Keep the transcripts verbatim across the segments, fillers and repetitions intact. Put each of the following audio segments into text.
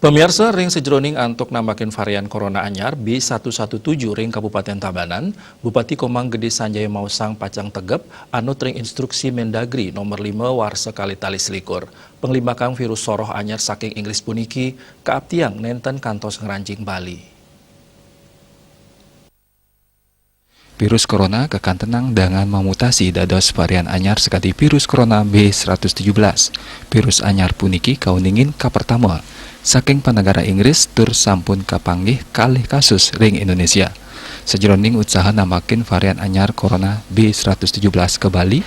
Pamiarsa, ring sajeroning antuk nambakin varian corona anyar B satu satu tujuh ring Kabupaten Tabanan, Bupati Komang Gede Sanjaya Mausang pacang tegep anut ring instruksi Mendagri nomor lima warsa kalih tali selikur. Panglimbakan virus soroh anyar saking Inggris puniki kaaptiang nenten kantos ngranjing Bali. Virus corona kakantenang dangan mamutasi dados varian anyar sakadi virus corona B seratus tujuh belas. Virus anyar puniki kauningin kapertama saking panegara Inggris tur sampun kapanggih kalih kasus ring Indonesia. Sajeroning usaha nambakin varian anyar corona B seratus tujuh belas ka Bali,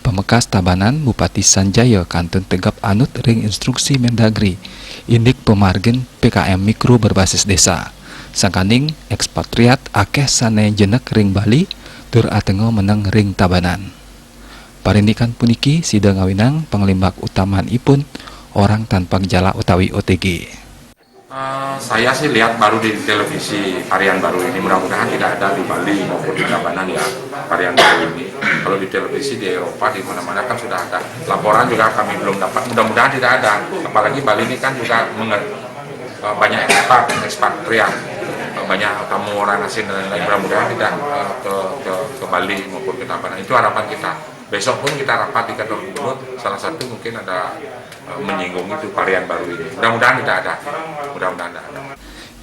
pamekas Tabanan Bupati Sanjaya kantun tegep anut ring instruksi Mendagri, indik pamargin P K M Mikro berbasis desa. Sangkaning ekspatriat akeh sane jenek ring Bali tur atenga meneng ring Tabanan. Parindikan puniki sida ngawinang panglimbak utamanipun orang tanpa gejala utawi O T G. Eh, saya sih lihat baru di televisi varian baru ini, mudah-mudahan tidak ada di Bali maupun di Tabanan ya, varian baru ini. Kalau di televisi di Eropa, di mana-mana kan sudah ada. Laporan juga kami belum dapat, mudah-mudahan tidak ada. Apalagi Bali ini kan juga menger- eh, banyak ekspat, ekspatriat, eh, banyak tamu orang asing dan lain-lain. Mudah-mudahan tidak eh, ke, ke, ke Bali maupun ke Tabanan. Itu harapan kita. Besok pun kita rapat di kantor gubernur, salah satu mungkin ada eh, menyinggung itu varian baru ini. Mudah-mudahan tidak ada. Mudah-mudahan tidak ada.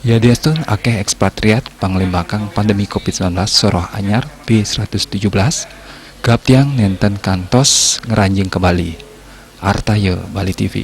Yadiastun akeh ekspatriat panglimbakan pandemi covid sembilan belas soroh anyar B seratus tujuh belas, kaaptiang nenten kantos ngranjing ka Bali. Artaya, Bali T V.